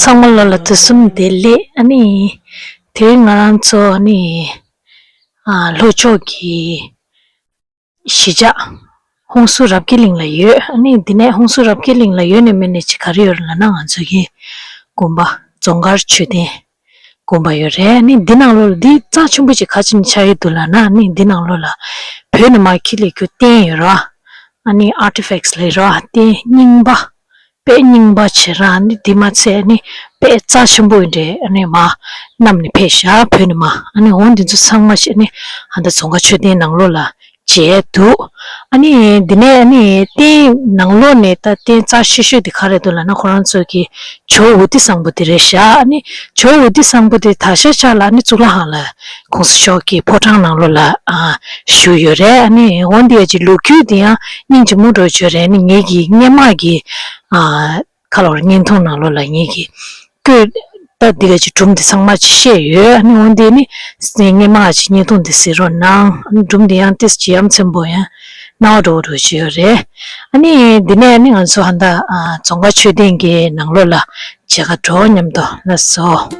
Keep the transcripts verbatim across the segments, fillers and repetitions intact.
ཚང་མ་ལོ་ལ་དུས་གསུམ་བདེ་ལེགས། ཨ་ནི་དེ་རིང་ང་རང་ཚོ་ཨ་ནི་ཨ་ལྷོ་ཕྱོགས་ཀྱི་གཞིས་ཆགས་ཧུན་སུར་རབ་རྒྱས་གླིང་ལ་ཡོད། ཨ་ནི་འདི་ནས་ཧུན་སུར་རབ་རྒྱས་གླིང་ལ་ཡོད་ནས་མེད་ནས་ཅིག་ག་རེ་ཡོད་རེད་ལབ་ན། ང་ཚོ་གི་དགོན་པ་རྫོང་དཀར་མཆོད་རྟེན་དགོན་པ་ཡོད་རེད། ཨ་ནི་འདི་ནང་ལོགས་ལ་འདི་རྩ་ཆེན་པོ་ཅིག་ག་ཅིག་ནས་ཆགས་ཀྱི་འདུག་ལབ་ན། ཨ་ནི་འདི་ནང་ལོགས་ལ་བོད་ནས་མར་འཁྱེར་སླེབས་རྒྱུ་རྟེན་ཡོད་ར། ཨ་ནི་ཨར་ཊི་ཕེག་སི་ལབ་ར། རྟེན་རྙིང་པ། དཔེ་རྙིང་པ་བྱས་ར། ཨ་ནི་འདི་མ་ཚད་ཨ་ནི་དཔེ་རྩ་ཆེན་པོ་ཡིན་འདྲ། ཨ་ནི་མར་བསྣམས་ནས་ཕེབས་ཤག་བོད་ནས་མར། ཨ་ནི་འོ་འདི་ཚོ་ཚང་མ་ཞིག་ཨ་ནི་ཨ་ད་རྫོང་དཀར་མཆོད་རྟེན་ནང་ལོགས་ལ་མཇལ་འདུག་ཨ་ནི་འདི་ནས་ཨ་ནི་རྟེན་ནང་ལོགས་ནས་ད་རྟེན་རྩ་ཆེ་ཤོས་དེ་ག་རེ་འདུག་ལབ་ན། ཁོ་རང་ཚོ་གི་ཇོ་བོ་དྷི་སམ་བྷོ་ཊ་རེད་ཤག་ཨ་ནི་ཇོ་བོ་དྷི་སམ་བྷོ་ཊ་དེ་ད་ཤ་ཤ་ལ་ཨ་ནི་གཙུག་ལག་ཁང་ལ་གོང་ས་མཆོག་གི་ཕོ་བྲང་ནང་ལོགས་ལ་ཨ་བཞུགས་ཡོད་རེད། ཨ་ནི་འོ་འདི་ཡ་ཅིག་ལོ་རྒྱུས་དེ་ཡང་སྙིང་རྗེ་མོ་འདྲ་བོ་བྱོས་རེད། ཨ་ནི་ངེད་ཀྱི་སྔས་མ་གི་ཨ་ཁ་ལོར་བརྙན་ཐུང་ནང་ལོགས་ལ་ངེད་ཀྱི་བཀོད། ད་འདི་ག་ཅིག་སྒྲུང་འདི་ཚང་མ་ཅིག་བཤད་ཡོད། ཨ་ནི་འོ་འདི་ནི་སྔས་མ་ཅིག་བརྙན་ཐུང་འདི་གཟིགས་རོགས་གནང་། ཨ་ནི་སྒྲུང་འདི་ཡང་ཏོག་ཙམ་ཅིག་ཡ་མཚན་པོ་ཡང་སྣང་བ་འགྲོ་བོ་འགྲོ་བྱས་ཡོད་རེད། ཨ་ནི་འདི་ནས་ཨ་ནི་ང་ཚོ་ཧ་ད་ཨ་རྫོང་དཀར་མཆོད་རྟེན་གྱི་ནང་ལོགས་ལ་མཇལ་ཁ་འགྲོ་མཉམ་དུ། ལགས་སོ།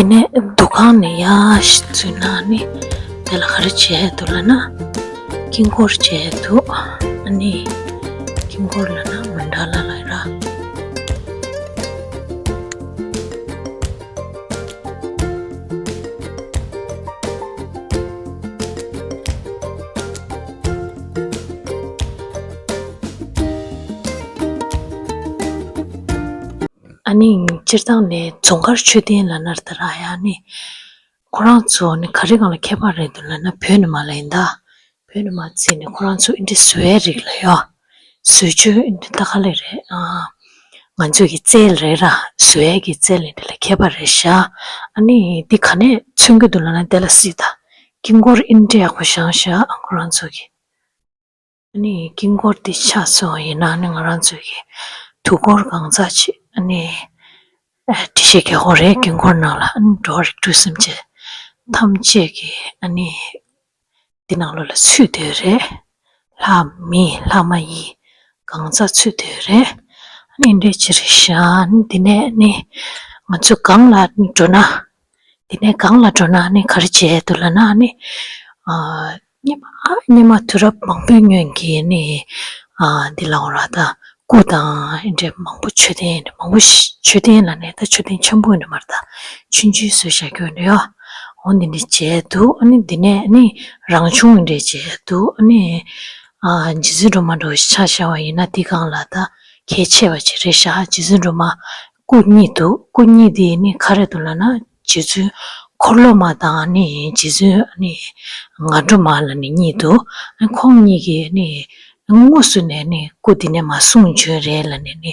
དེ་ནས་འདུ་ཁང་ནས་ཡར་ཞིག་འཛུལ་ན་ནི་དེ་ལ་ག་རེ་བྱས་འདུག་ལབ་ན། དཀྱིལ་འཁོར་བྱས་འདུག་ཨ་ནི་དཀྱིལ་འཁོར་ལབ་ན་མཎྜལ་ལབ་ར། ཨ་ནི་སྤྱིར་བཏང་ནས་རྫོང་དཀར་མཆོད་རྟེན་ལབ་ན་ད་ར་ཡ་ནི་ཁོ་རང་ཚོ་ནི་ག་རེ་སྒང་ལ་ཁྱད་པར་རེད་འདུག་ལབ་ན། བོད་ནས་མར་ལེན་ད། བོད་ནས་མར་བརྩིས་ནས་ཁོ་རང་ཚོ་ཨིན་དྲི་བཟོ་ཡས་རིགས་ལ་ཡོ། བཟོ་བཅོས་ཨིན་དྲི་ད་ག་ལེ་རེད། ཨ་ང་ཚོ་གི་རྩལ་རེད་ར། བཟོ་ཡས་ཀྱི་རྩལ་ཨིན་དྲི་ལ་ཁྱད་པར་རེད་ཤག་ཨ་ནི་འདི་ག་ནས་མཚོན་གྱི་འདུག་ལབ་ན་དེ་ལ་གཟིགས་ད། དཀྱིལ་འཁོར་ཨིན་དྲི་ཡག་པོ་བཞེངས་ཤག་ཁོ་རང་ཚོ་གི། ཨ་ནི་དཀྱིལ་འཁོར་འདི་ཆ་མཚོན་པ་ཡིན་ན་ཨ་ནི་ང་རང་ཚོ་གི་དུས་འཁོར་གང་ཙམ་ཅིག་ཨ་ནི་ཨ་འགྲེལ་བཤད་རྒྱག་དགོས་རེད། དཀྱིལ་འཁོར་ནང་ལ་ཨ་ནི་འགྲོ་བ་རིགས་དྲུག་སེམས་ཅན་ཐམས་ཅད་ཀྱི་ཨ་ནི་འདི་ནང་ལོགས་ལ་ཚུད་བསྡད་རེད། ལྷ་མི་ལྷ་མ་ཡིན་གང་ཙམ་ཚུད་བསྡད་རེད། ཨ་ནི་འདྲ་ཅིག་རེད་ཤག་ཨ་ནི་འདི་ནས་ཨ་ནི་ང་ཚོ་སྒང་ལ་འགྲོ་ན། དེ་ནས་སྒང་ལ་འགྲོ་ན་ནི་ག་རེ་བྱས་འདུག་ལབ་ན་ནི། ཨ་སྔོན་མ་ཨ་སྔོན་མ་དུས་རབས་མང་པོའི་སྔོན་གྱི་ནི། ཨ་འདི་ལ་འོ་ར་ད་སྐུ་དང་ཨེ་འདྲས་མང་པོ་མཆོད་རྟེན་མང་པོ་ཞིག་མཆོད་རྟེན་ལབ་ནས་ད་མཆོད་རྟེན་ཆེན་པོ་ཡིན་འདྲ་མ་རེད། ད་ཆུང་ཆུང་བཟོས་བཞག་རྒྱུ་འདྲ་ཡོ། འོ་འདི་འདྲ་བྱས་འདུག་ཨ་ནི་འདི་ནས་ནི་རང་བྱུང་ཡིན་འདྲ་བྱས་འདུག་ཨ་ནི་ཨ་རྗེ་བཙུན་སྒྲོལ་མ་འདྲ་བོ་ཞིག་ཆ་བཞག་པ་ཡིན་ན་འདི་སྒང་ལ་ད་གལ་ཆེ་བ་ཅིག་རེད་ཤག་རྗེ་བཙུན་སྒྲོལ་མ། སྐུ་གཉིས་འདུག་སྐུ་གཉིས་དེ་ནི་ག་རེ་འདུག་ལབ་ན། རྗེ་བཙུན་འཁོར་ལོ་མ་དང་ནི་རྗེ་བཙུན་ནི་ངག་སྒྲོལ་མ་ལབ་ནི་གཉིས་འདུག་ཁོང་གཉིས་ཀྱིས་ནི་དངོས་སུ་ནས་ནི་སྐུ་འདི་ནས་མར་གསུངས་བྱོན་རེད་ལབ་ནས་ནི་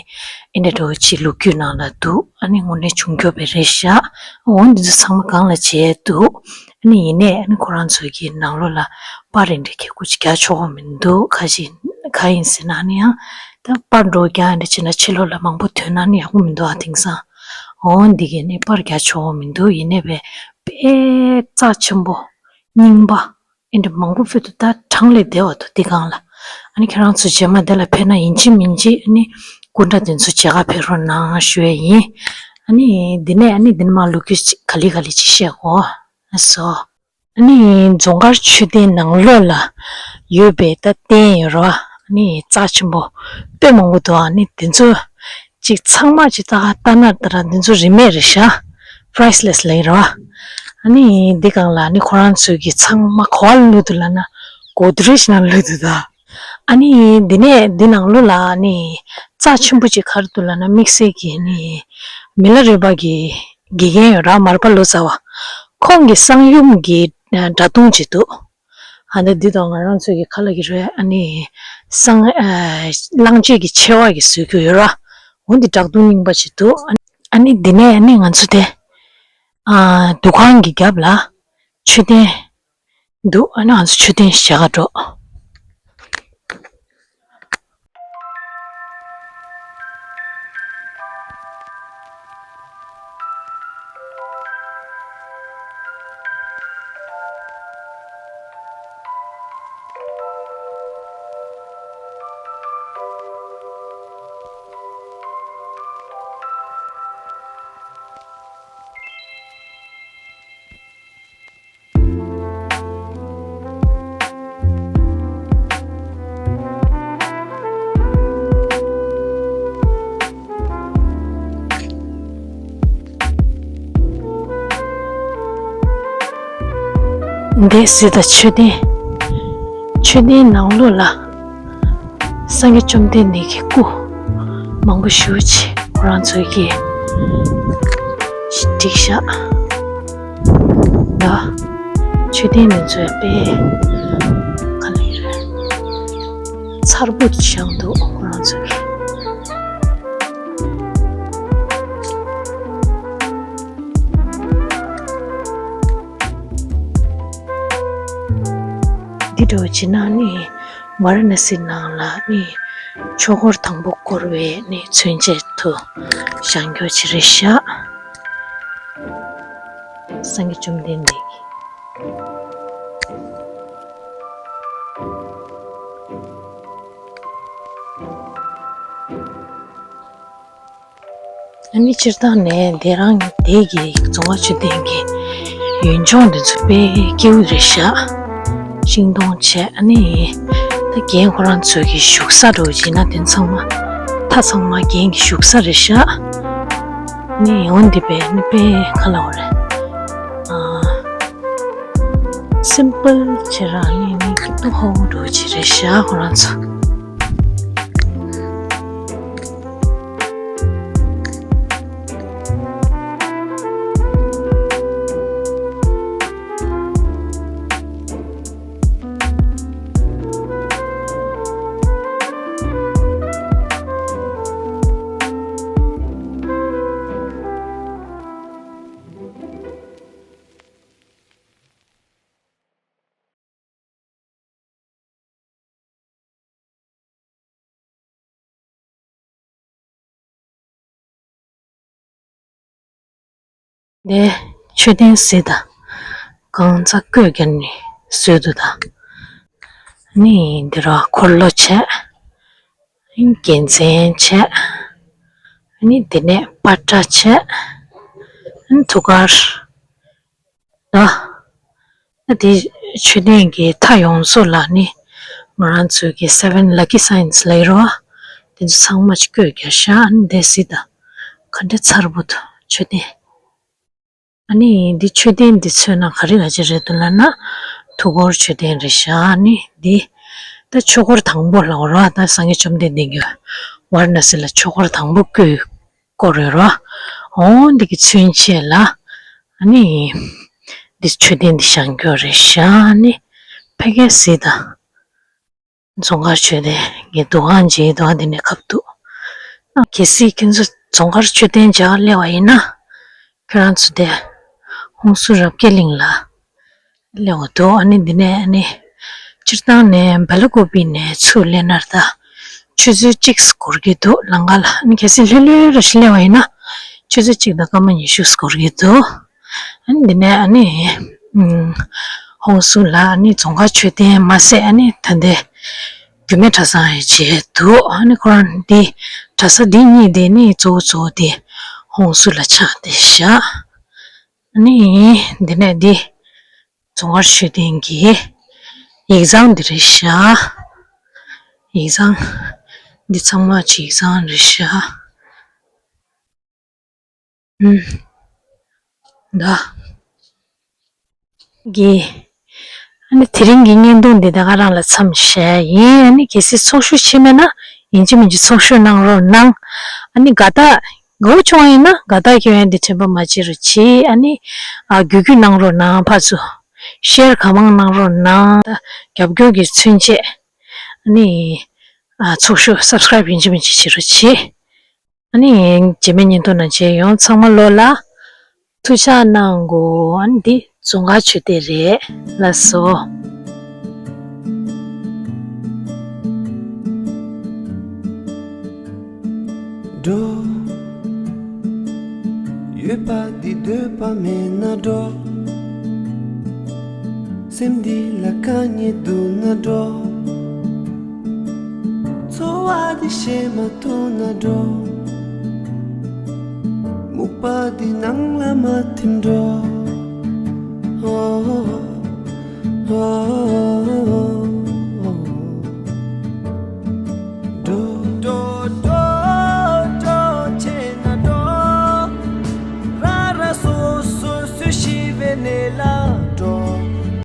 ཨེ་འདྲ་འདྲ་བོ་ཅིག་ལོ་རྒྱུས་ནང་ལ་འདུག་ཨ་ནི་དངོས་གནས་བྱུང་རྒྱུ་བས་རེད་ཤག་འོ་འདི་ཚོ་ཚང་མ་སྒང་ལ་བྱས་འདུག་ཨ་ནི་ཡིན་ནའི་ཨ་ནི་ཁོ་རང་ཚོ་གི་ནང་ལོགས་ལ་པར་རིགས་འདྲ་གི་སྐུ་ཅིག་རྒྱག་ཆོག་གི་མི་འདུག་ག་ཅི་ག་ཡིན་ཟེར་ན་ཨ་ནི་ཡང་ད་པར་འདྲ་བོ་རྒྱག་འདྲ་བྱས་ན་ཕྱི་ལོགས་ལ་མང་པོ་ཐོན་ན་ནི་ཡག་པོ་མི་འདུག་ཨ། དེང་སང་འོ་འདི་གས་ནི་པར་རྒྱག་ཆོག་གི་མི་འདུག་ཡིན་ནའི་བས་དཔེ་རྩ་ཆེན་པོ་རྙིང་པ་ཨེ་འདྲ་མང་པོ་ཕུལ་འདུག་ད་གྲངས་ལས་འདས་པ་འདུག་འདི་སྒང་ལ། ཨ་ནི་ཁྱེད་རང་ཚོ་རྗེས་མ་འདི་ལ་ཕེབས་ན་ཡིན་གཅིག་མིན་གཅིག་ཨ་ནི་སྐུ་འདྲ་དེ་ཚོ་མཇལ་ཁ་ཕེབས་རོགས་གནང་ཞུ་ཡས་ཡིན། ཨ་ནི་འདི་ནས་ཨ་ནི་འདི་ནས་མར་ལོ་རྒྱུས་ཅིག་ག་ལེ་ག་ལེ་ཅིག་བཤད་གོ། ཨ་སོ། ཨ་ནི་རྫོང་དཀར་མཆོད་རྟེན་ནང་ལོགས་ལ་ཡོད་པའི་ད་རྟེན་ཡོད་རེད་བ། ཨ་ནི་རྩ་ཆེན་པོ་དཔེ་མང་པོ་འདུག་ཨ་ནི་དེ་ཚོ་ཅིག་ཚང་མ་ཅིག་ད་ལྟ་ན་ད་ར་འདི་ཚོ་རིན་མེད་རེད་ཤག་པ་རའི་སི་ལེ་སི་ལབ་ཀྱི་རེད་བ། ཨ་ནི་འདི་སྒང་ལ་ཨ་ནི་ཁོ་རང་ཚོས་ཀྱི་ཚང་མ་ག་པར་བླུགས་འདུག་ལབ་ན་གོ་དྲེ་ནང་བླུགས་འདུག་ད། ཨ་ནི་འདི་ནས་འདི་ནང་ལོགས་ལ་ཨ་ནི་རྩ་ཆེན་པོ་ཅིག་ག་རེ་འདུག་ལབ་ན་དམིགས་བསལ་གྱི་ཨ་ནི་མི་ལ་རས་པ་གི་དགེ་རྒན་ཡོད་ར་མར་པ་ལོ་ཙཱ་བ། ཁོང་གི་གསང་ཡུམ་གྱི་སྒྲ་དུང་ཅིག་འདུག་ཨ་ནི་འདི་དང་ང་རང་ཚོ་གི་ཁ་ལག་གི་རོས་ཨ་ནི་གསང་ཨ་གླང་ཆེན་གྱི་མཆེ་བ་གི་བཟོས་རྒྱུ་ཡོད་ར། འོ་འདི་སྒྲ་དུང་རྙིང་པ་ཅིག་འདུག་ཨ་ནི་འདི་ནས་ཨ་ནི་ང་ཚོ་དེ་ཨ་འདུ་ཁང་གི་རྒྱབ་ལ་མཆོད་རྟེན་འདུག་ཨ་ནི་ང་ཚོ་མཆོད་རྟེན་ཞལ་ག་འགྲོ། འདི་སི་ད་མཆོད་རྟེན། མཆོད་རྟེན་ནང་ལོགས་ལ་སངས་རྒྱས་བཅོམ་ལྡན་འདས་ཀྱི་སྐུ་མང་པོ་ཞེ་པོ་ཅིག་ཁོ་རང་ཚོས་ཀྱིས་བསྒྲིགས་ཤག་ད་མཆོད་རྟེན་འདི་ཚོ་དཔེ་ག་ལེར་མཚར་པོ་བཞག་འདུག་ཁོ་རང་ཚོས་ཀྱིས། འདི་འདྲ་བོ་བྱས་ན་ནི་ཝཱ་ར་ཎ་སི་ནང་ལ་ནི་ཆོས་འཁོར་དང་པོ་བསྐོར་བའི་ནི་མཚོན་བྱེད་དུ་བཞེངས་རྒྱུ་ཅིག་རེད་ཤག་སངས་རྒྱས་བཅོམ་ལྡན་འདས་ཀྱིས། ཨ་ནི་སྤྱིར་བཏང་ནས་དེ་རང་དེ་གི་རྫོང་དཀར་མཆོད་རྟེན་གྱི་ཡུལ་ལྗོངས་འདི་ཚོ་དཔེ་སྐྱིད་པོ་རེད་ཤག་ཤིང་སྡོང་བྱས་ཨ་ནི་ད་རྒན་ཁོ་རང་ཚོའི་གི་བཞུགས་ས་འདྲ་བོ་བྱས་ན་དེ་ཚང་མ་མཐའ་ཚང་མ་རྒན་གྱི་བཞུགས་ས་རེད་ཤག་ཨ་ནི་འོ་འདི་དཔེ་ཨ་ནི་དཔེ་ག་ལབ་དགོས་རེད། ཨ་སིམ་པལ་བྱས་ར་ཨ་ནི་ནི་ཏོག་ཧོ་འདྲ་བོ་ཅིག་རེད་ཤག་ཁོ་རང་ཚོ། འདི་མཆོད་རྟེན་གཟིགས་དང་། གང་ཚ་བརྐོས་བརྒྱབ་ནས་བཟོས་འདུག་ད། ནི་འདི་རུ་འཁོར་ལོ་བྱས། རྒྱལ་མཚན་བྱས། ནི་འདི་ནས་པ་ཏྲ་བྱས། ཐུགས་ཀར། ད། ད་དེ་མཆོད་རྟེན་གྱི་མཐའ་ཡོངས་སུ་ལ་ནི་ང་རང་ཚོའི་གི་seven lucky signs ལབ་ཀྱི་རེད་བ། དེ་ཚོ་ཚང་མ་ཅིག་བརྐོས་བརྒྱབ་ཤག་ཨ་ནི་འདི་གཟིགས་དང་། ག་འདྲ་མཚར་པོ་འདུག་མཆོད་རྟེན། ཨ་ནི་འདི་མཆོད་རྟེན་འདི་མཚོན་ན་ག་རེ་ག་ཅི་རེད་འདུག་ལབ་ན། ཐུགས་འཁོར་མཆོད་རྟེན་རེད་ཤག་ཨ་ནི་འདི་ད་ཆོས་འཁོར་དང་པོ་ལབ་དགོས་རེད་བ། ད་སངས་རྒྱས་བཅོམ་ལྡན་འདས་ཀྱིས་ཝཱ་ར་ཎ་སི་ལ་ཆོས་འཁོར་དང་པོ་བརྐོས། སྐོར་རེད་རོ། འོ་འདི་གི་མཚོན་བྱེད་ལ། ཨ་ནི། འདི་མཆོད་རྟེན་འདི་བཞེངས་རྒྱུ་རེད་ཤག་ཨ་ནི། ཕ་གིར་གཟིགས་དང་། རྫོང་དཀར་མཆོད་རྟེན་གྱི་འདུ་ཁང་མཇལ་དུས་འདི་ནས་ཁ་ཐུག་གལ་སྲིད་ཁྱེད་ཚོ་རྫོང་དཀར་མཆོད་རྟེན་མཇལ་སླེབས་པ་ཡིན་ན། ཁྱེད་རང་ཚོ་དེ། ཧུན་སུར་རབ་རྒྱས་གླིང་ལ། སླེབས་འོ་དོ་ཨ་ནི་འདི་ནས་ཨ་ནི། སྤྱིར་བཏང་ནས་བེ་ལ་ཀོ་པི་ནས་ཚུར་སླེབས་ན་ད། ཆུ་ཚོད་གཅིག་འགོར་གྱི་འདུག་ལམ་ཁ་ལ་ཨ་ནི་གལ་སྲིད་ལྷོད་ལྷོད་ར་ཞིག་སླེབས་པ་ཡིན་ན། ཆུ་ཚོད་གཅིག་དང་སྐར་མ་ཉི་ཤུ་འགོར་གྱི་འདུག་ཨ་ནི་འདི་ནས་ཨ་ནི། ཧུན་སུར་ལ་ཨ་ནི་རྫོང་དཀར་མཆོད་རྟེན་མ་ཟད་ཨ་ནི་ད་ལྟའི། རྒྱུད་སྨད་གྲྭ་ཚང་ཡང་མཇལ་འདུག་ཨ་ནི་ཁོ་རང་འདི་གྲྭ་ས་འདི་གཉིས་དེ་ནི་གཙོ་བོ་གཙོ་བོ་དེ་ ཧོང་སུ་ལ་ཆགས་བསྡད་བཞག་ཨ་ནི་འདི་ནས་འདི་རྫོང་དཀར་མཆོད་རྟེན་གྱི་ཡིག་ཚང་འདི་རེད་བཞག་ཡིག་ཚང་། འདི་ཚང་མ་ཅིག་ཡིག་ཚང་རེད་བཞག་ཨུམ། ད། གི་ཨ་ནི་དེ་རིང་གི་བརྙན་ཐུང་འདི་ད་ག་རང་ལ་མཚམས་བཞག་ཡིན། ཨ་ནི་གལ་སྲིད་ཚོགས་ཞུགས་བྱས་མེད་ན་ཡིན་གཅིག་མིན་གཅིག་ཚོགས་ཞུགས་གནང་རོགས་གནང་། ཨ་ནི་དགའ་རྟགས་དགའ་བོ་བྱུང་བ་ཡིན་ན་དགའ་རྟགས་སྐྱོན་ཡ་འདི་དྲན་པ་མ་བརྗེད་རོགས་གྱིས། ཨ་ནི་ཨ་བརྒྱུད་སྐུལ་གནང་རོགས་གནང་། ཕར་ཚུར་ཤེར་གང་མང་གནང་རོགས་གནང་། ད་རྒྱབ་སྐྱོར་གྱི་མཚོན་ཆེད་ཨ་ནི་ཨ་ཚོགས་ཞུགས་སབ་སི་ཀ་རེབ་ཡིན་གཅིག་མིན་གཅིག་བྱེད་རོགས་གྱིས། ཨ་ནི་རྗེས་མའི་བརྙན་ཐུང་ནང་མཇལ་ཡོང་། ཚང་མ་ལོ་ལ་ཐུགས་ཅག་གནང་དགོས། ཨ་ནི་འདི་རྫོང་དཀར་མཆོད་རྟེན་རེད། ལགས་སོ། འགྲོ། ཡོད་པ་འདི་འདོད་པ་མེད་ན་འགྲོ། སེམས་འདི་ལ་དཀའ་ངལ་འདུག་ན་འགྲོ། འཚོ་བ་འདི་ཤེས་མ་ཐུབ་ན་འགྲོ། སྨུག་པ་འདི་ནང་ལ་མ་ཐིམ་འགྲོ།